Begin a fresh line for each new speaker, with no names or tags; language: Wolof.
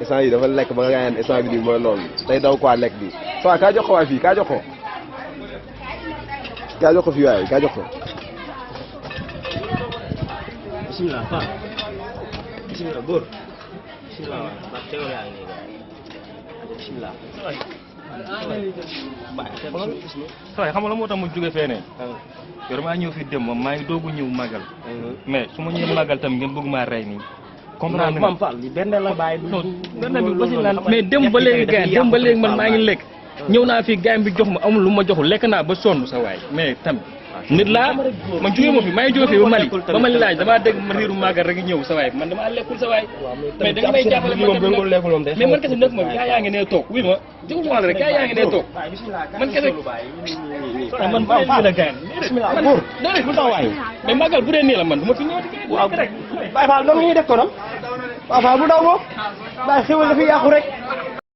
instant yi dafa lekk ba nga gaañaan instant bi nii mooy loolu day daw quoi lekk bi soo kaa jox ko waay fii kaa jox ko fii waay kaa jox ko
bismillah Pak bismillah Bur bismillah Pak teewul yaa ngi nii bismillah
waaye xam nga la moo tax mu jóge fee ne yow damaa ñëw fi dem moom maa ngi doogu ñëw màggal mais su ma ñëwee màggal tam ngeen bëgg maa rey nii comprendre nga
Fall li benn la bàyyi du
benn bi basi naan mais dem ba léegi gars dem ba léegi man maa ngi lekk ñëw naa fii gars bi jox ma amul lu ma joxul lekk naa ba sonn sa waay mais tam nit laa man jógee ma fi maa ngi jóge fi ba Mali laaj damaa dégg ma riiru màggal rek ñëw sa waay man damaa lekkul sa waay mais da nga may jàppale mais man kese nekk ma gaa yaa ngi nee toog oui ma jëgul ma rek gaa yaa ngi nee toog man kese man maa ngi la gaan man déedéet bu tax waay mais màggal bu dee nii la man du ma fi ñëw di rek
Baye Fall dong ñuy def ko nam Baye Fall bu daw moom Baye xewal dafa yàqu rek